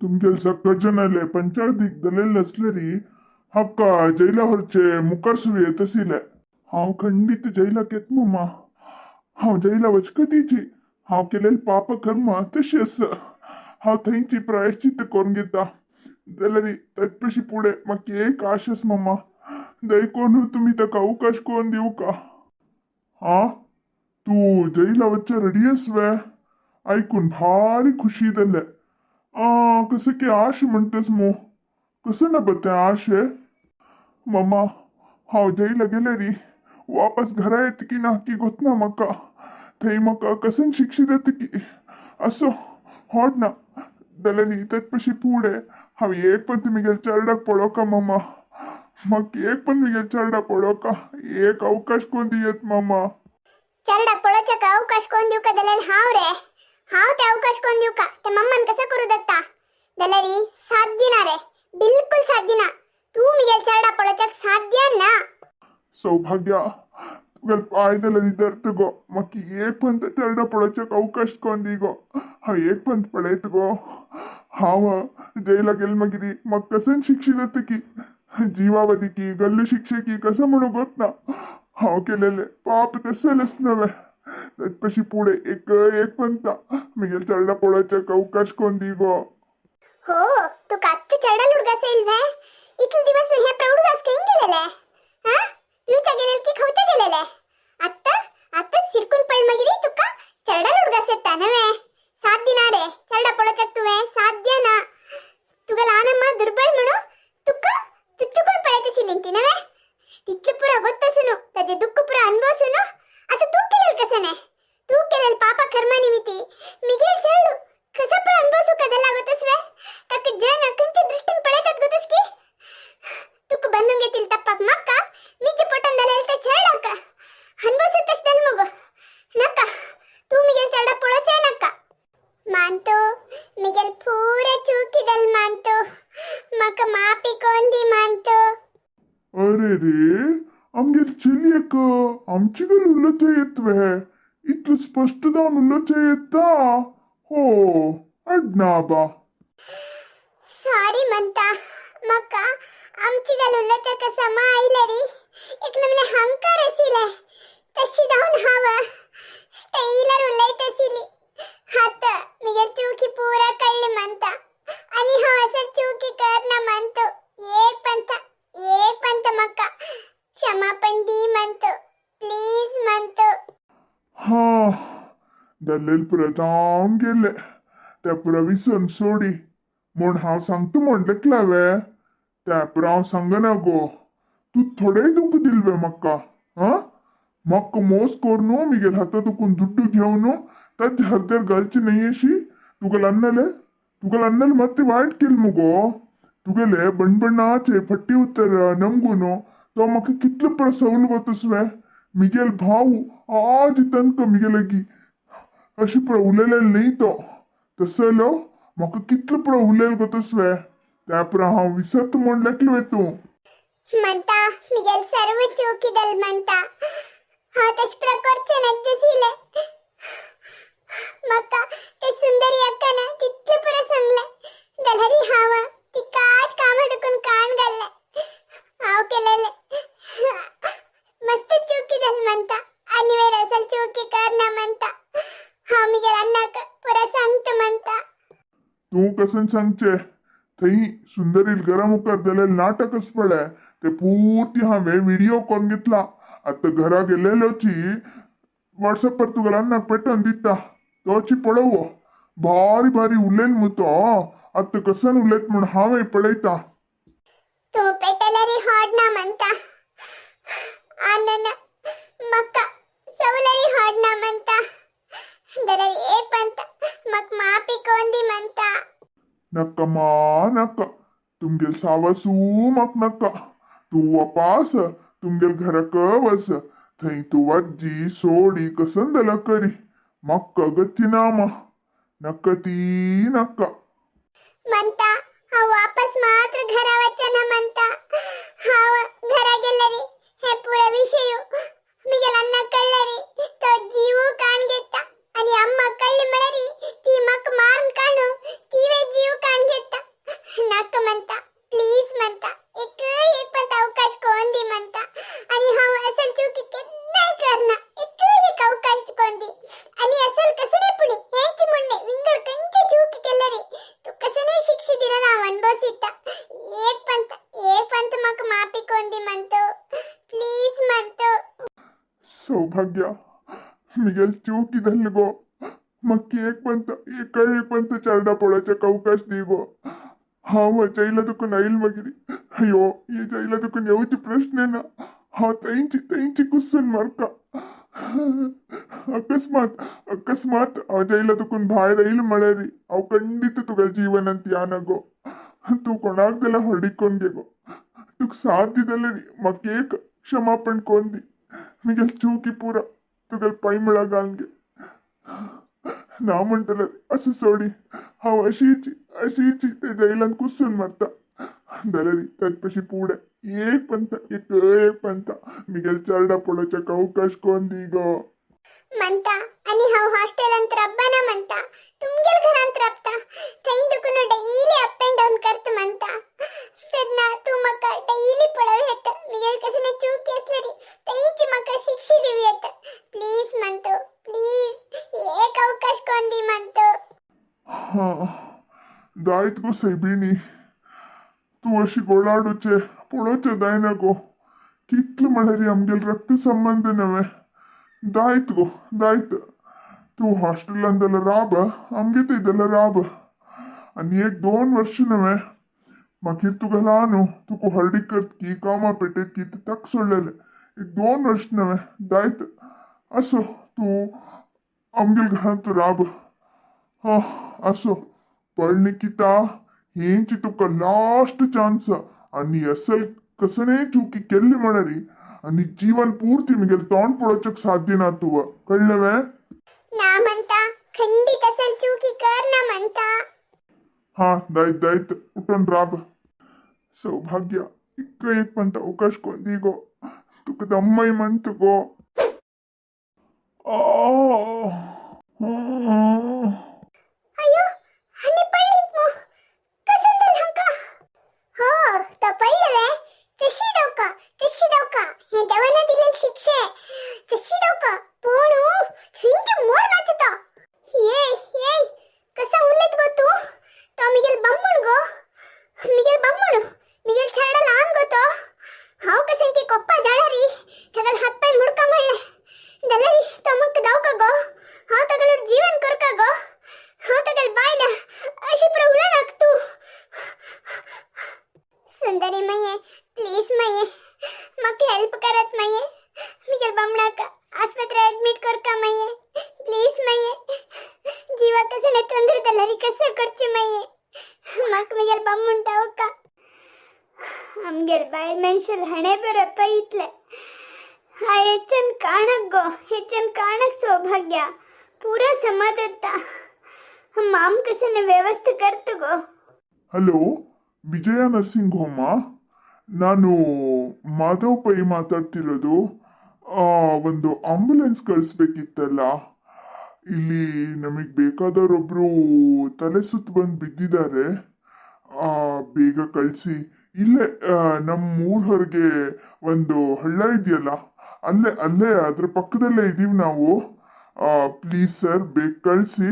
तुमगेल सक्क जनाले पंचायतीक दलेल असलेरी हाका जैला व्हरचे मुखार सुरू येत आशिल्ले. हांव खंडीत जैलाक येत मम्मा. हांव जैला वचकतीची. हांव केलेले पाप कर्म तशी आसा. हांव थंयची प्रायश्चित करून घेता. जाल्यार ताचे फुडें म्हाका एक आश आसा मम्मा. दयकोन तुमी ताका अवकाश करून दिवका. आं, तूं जैला वचचे रेडी आस वे? आयकून भारी खुशी जाले. आं, कसं की आश म्हणटस मू? कसं ना बा तें आशे? मम्मा, हांव जैला गेल्यारी वापस घरा येत की ना की गोतना म्हाका. थंय म्हाका कसन शिक्षा दिता की. असो होड ना. जाल्यार ताचे पशी फुडें हांव एक पण तुमगेल्या चेरडाक पळोवका मम्मा. म्हाका एक पण तुमगेल्या चेरडाक पळोवका एक अवकाश कोण दियत मम्मा. चेरडाक पळोवच्याक अवकाश कोण दिवका जाल्यार हांव रे, हांव ते अवकाश कोण दिवका. ते मम्मान कसं करू दत्ता? जाल्यार साध्य ना रे, बिलकुल साध्य ना. तूं मिगेल चेरडा पळोवच्याक साध्य ना. सौभाग्या, तुगेले पांय जाल्यार धरता गो. म्हाका एक पण त्या चेरडा पळोवच्याक अवकाश कोण दी गो. हांव एक पण पळयता गो. हांव जैला गेले मागीर म्हाका कसन शिक्षा जाता की, जीवावधी की गल्लू शिक्षे की कसं म्हणू गोत ना. हांव केलेले पाप तसलेच नव्हे. ताचे पशी फुडें एक एक पंता मिगेल चेरडा पळोवच्याक अवकाश कोण दी गो. हो, तुका आत्ता चेरडा उडगास येईल व्हय? इतले दिवस हे प्रौढगास खंय गेलेले? हा, पिवच्या गेलेले की खावच्या गेलेले? आत्ता आत्ता सिरकून पड मागीर तुका चेरडा उडगास येता नव्हे? साध्य ना रे चेरडा पळोवच्याक तुवें, साध्य ना. तुका लहान अम्मा दुर्बल म्हणून तुका तुच्चूकून पळयत आशिल्ली ती नव्हे? तितलें पुरा गोत्तसुनु ताजे दुःख पुरा अनुभवसुनु आता तूं केलेल कसं नाही? तूं केलेल पापा कर्मा निमित्ती मिगेल चेरडू कसं पण अनुभवसू कदा लागतस वे? ताका जन खंयच्या दृष्टीन पळयतात गोतस की? तुका बनून घेतील तप्पाक मक्का मिजे पोटान जालेल त्या चेरडाक अनुभवसू तश दल मगो. नका, तूं मिगेल चेरडा पळोवचें नका. मानतो मिगेल पुरा चुकी दल मानतो. म्हाका माफी कोण दी मानतो. अरे रे, आमगेर चलयेक आमची गल उलोवचें येत वे? इतलें स्पश्ट जावन उलोवचें येता? हो अडनाबा. सॉरी म्हणता, म्हाका आमची गल उलोवच्याक समा आयले री. एक नमूने हंकार आशिल्ले तशी जावन हांव स्टैलार उलयत आशिल्ली. आतां मिगेल चुकी पुरा कळ्ळी म्हणता आनी हांव असं चुकी करना म्हणतो. एक पंथा, एक पंथ म्हाका क्षमापण दी म्हणतो, प्लीज म्हणतो. हा, जाल्लेल पुरो जावन गेले. त्या पुरो विसरून सोडी म्हूण हांव सांगता म्हण लेखला वे? त्या पुरो हांव सांगना गो. तूं थोडेय दुःख दिल वे म्हाका? हा, म्हाका मोस करून मिगेल हाता दुखून दुड्डू घेवन ताजे हरदेर घालची न्हय अशी. तुका अन्नले, तुका अन्नले मात्तें वायट केल मुगो. तुगेले बणबणाचे फट्टी उतर नमगून तो म्हाका कितलो पुरो सवल गोतस वे? मिगेल भाव आज तनक मिगेलगी अशी पुरो उलयलें न्हय तो. तसलो म्हाका कितलो पुरो उलयल गोतस वे? त्या पुरो हांव विसरता म्हूण लेखलो वे तूं? म्हणता, मिगेल सर्व चुकी दल म्हणता. हांव तशें पुरो करचें नासलें. म्हाका ते सुंदरी अक्कान तितलें पुरो सांगलें जाल्यार हांव तिकाच कामां दुखून कान घाल्लें. हांव केलेलें मस्त चुकी दल म्हणता. आनी वेर असल चुकी करना म्हणता. हांव मिगेल अन्नाक पुरो सांगता म्हणता. तूं कसन सांगचें? थंय सुंदरील घरा मुखार जालेलें नाटकच पळय. ते पुर्ती हांवें व्हिडिओ करून घेतला. आतां घरा गेलेलोची वॉट्सएपार तुगेल्या अन्नाक पेटोवन दिता. तोची पळोवो. भारी भारी उलयल मू तो. आतां कसन उलयत म्हूण हांवय पळयता. तूं पेटल्यारी हाड ना म्हणता. आनन म्हाका सवलरी हाड ना म्हणता. जाल्यार एक म्हणता, म्हाका माफी कोण दी म्हणता. नाका मा नाका, तुमगेल सावासू म्हाका नाका. तूं वापास तुमगेल घराक वच. थंय तूं वाजी सोडी कसन जाल्यार करी. म्हाका गती ना मा. नाका ती नाका. म्हणता, हांव वापस मात्र घरा वचना म्हणता. हांव घरा गेल्यारी हे पुरा विशय मिगेल अन्नाक कळ्ळरी तो जीव काण घेता. आनी अम्मा कळ्ळी म्हळ्यारी ती म्हाका मारून काणू तीवे जीव काण घेता. तूं कसं शिक्षे दिला हांव अनभोसिता. एक पंत एक पंत म्हाका माफी कोन दी म्हणतो, प्लीज म्हणतो. सौभाग्या, मिगेल चूक जाल्ली गो. म्हाका एक पंत, एका एक पंत चेरडा पळोवच्याक अवकाश दी गो. हांव जैला तुका आयल मागीर अय्यो, हे जैला तुका येवचे प्रश्न ना. हांव थंयची थंयची कुसून मरता. अकस्मात अकस्मात हांव जैला तुकून भायर आयल म्हळ्यार हांव खंडीत तुका जीवनांत याना गो. तूं कोणाक जाल्यार व्हडीक कोन्न घे गो. तुका साथ दितले म्हाका एक क्षमापण कोन दी. मिगेल चूकी पुरा तुगेल पांय मुळा घालून घे. ना म्हणटले असो सोडी, हांव अशीच अशीच ते जैलान कुसून मरता. जाल्यार ताचे पशी पुढे एक पंत, एक एक पंत मिगेल चेरडा पळोवच्याक अवकाश कोन दी गो. म्हणता आणि हांव हॉस्टेलांत राबना म्हणता, तुमगेल घरांत राबता. थंय तुका डेली अप अँड डावन करता म्हणता. तेन्ना तूं म्हाका डेली पळोवं येता. मिगेल कसं चूक आसली थंयची म्हाका शिक्षा दिवं येता. प्लीज म्हणतो, प्लीज एक अवकाश कोन दी म्हणतो. हां, दायत गो सैबिणी, तूं अशी गोळाडूचे पळोवचें जायना गो. कितलें म्हळ्यार आमगेले रक्त संबंद नव्हे. दायत गो दायत. तूं हॉस्टेलान जाल्यार राब, आमगे थंय जाल्यार राब. आनी एक दोन वर्स नव्हे, मागीर तुका ल्हान न्हू, तुका हळडीक करत की कामां पेटयत की ते ताका सोडलेलें. एक दोन वर्स नव्हे दायत. असो तूं आमगेल्या घरांत राब. हां, असो. पण निकिता, हेंची तुका लास्ट चान्स. आनी असल कसणे चुकी केल्ली म्हळ्यार आनी जीवन पूर्ती मिगेल तोंड पळोवच्याक साध्य ना तुवा. कळ्ळें वे? ना म्हणता, खंडित असल चुकी कर ना म्हणता. हां, दायत दायत, उठून राब. सौभाग्य, इक्क एक पंत अवकाश कोन दी गो. तुका दम्मय म्हणत गो. अयो, आनी पडलीत मो. कसं जालें हांका? हो, तो पडले वे. तशी दवका, तशी दवका. हे देवान दिलेली शिक्षे. तशी दवका. पूण थंयची मोर मारचो तो. ये ये, कसा उलयत गो तूं? तो मिगेल बामण गो, मिगेल बामण, मिगेल छेरडा ल्हान गो तो. हांव कशें की कोप्पा जाळारी तागेले हात पांय मुडका म्हणले जाल्यार तो म्हाका दावका गो. हांव तागेलो जीवन करका गो. हांव तागेले बायल. अशी पुरो उलयनाक तूं. सुंदरी मये, प्लीज मये, म्हाका हेल्प करात मये. मिगेल बामणाक आस्पत्रे ॲडमीट करका मये, प्लीज मये. जीवा कसं ತೊಂದರೆ जाल्यार कसं करचें मये? म्हाका मिगेल बामण दावका. आमगेल बायल मनशाल हणे बरप इतलें. हा ಹೆಚ್ಚನ್ ಕಾಣಕ್ ಗೋ, ಹೆಚ್ಚನ್ ಕಾಣಕ್ ಸೌಭಾಗ್ಯ ಪೂರಾ समाजता माम कसं व्यवस्था करतो गो. ಹಲೋ, ವಿಜಯ ನರ್ಸಿಂಗ್ ಹೋಮಾ? ನಾನು ಮಾಧವ್ ಪೈ ಮಾತಾಡ್ತಿರೋದು. ಒಂದು ಆಂಬ್ಯುಲೆನ್ಸ್ ಕಳಿಸ್ಬೇಕಿತ್ತಲ್ಲ. ಇಲ್ಲಿ ನಮಗೆ ಬೇಕಾದವರೊಬ್ಬರು ತಲೆ ಸುತ್ತು ಬಂದು ಬಿದ್ದಿದ್ದಾರೆ. ಬೇಗ ಕಳಿಸಿ. ಇಲ್ಲೇ ನಮ್ಮ ಊರ ಹೊರಗೆ ಒಂದು ಹಳ್ಳ ಇದೆಯಲ್ಲ, ಅಲ್ಲೇ ಅಲ್ಲೇ ಅದ್ರ ಪಕ್ಕದಲ್ಲೇ ಇದ್ದೀವಿ ನಾವು. ಪ್ಲೀಸ್ ಸರ್, ಬೇಗ ಕಳಿಸಿ.